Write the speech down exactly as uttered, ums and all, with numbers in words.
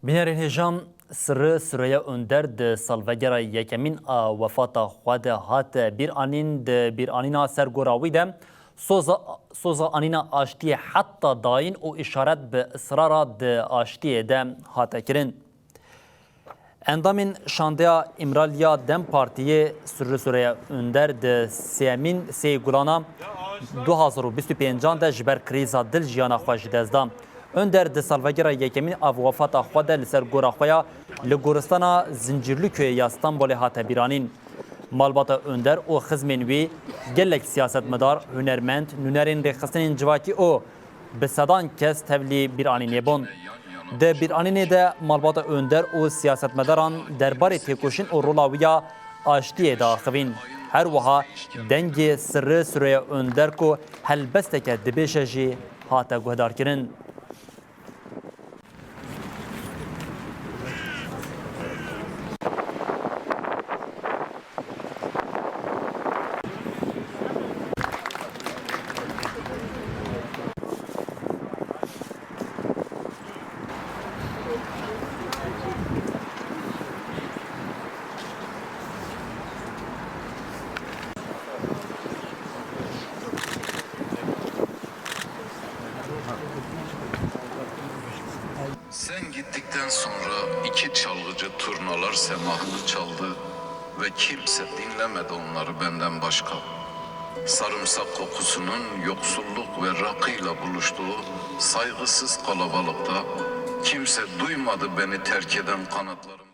Bînerên hêja, Sirri Sureyya Önder di salvegera yekemîn a wefata xwe de hate bîranîn. Di bîranîna ser gora wî de soza, soza anîna aştiyê heta dayîn û îşaret bi israra di aştiyê de hate kirin. Endamên şandeya Îmraliya DEM Partiyê Sirri Sureyya Önder di sêyemîn sê Gulana du hazar û bîst û pêncan de ji ber krîza dil jiyana xwe ji dest da. Önder di salvegera yekemîn a wefata xwe de li ser gora xwe ya li goristana Zincirlikuyê ya Stenbolê hate bîranîn. Malbata Önder û xizmên wî gelek siyasetmedar, hunermend, nûnerên rêxistinên civakî û bi sedan kes tevlî bîranînê bûn. Di bîranînê de malbata Önder û siyasetmedaran derbarê têkoşîn û rola wî ya aştiyê diaxivîn. Her wiha dengê Sirri Sureyya Önder ku helbesteke dibêje jî hate guhdarkirin. Sen gittikten sonra iki çalgıcı turnalar semahını çaldı ve kimse dinlemedi onları benden başka. Sarımsak kokusunun yoksulluk ve rakıyla buluştuğu saygısız kalabalıkta kimse duymadı beni terk eden kanatlarım.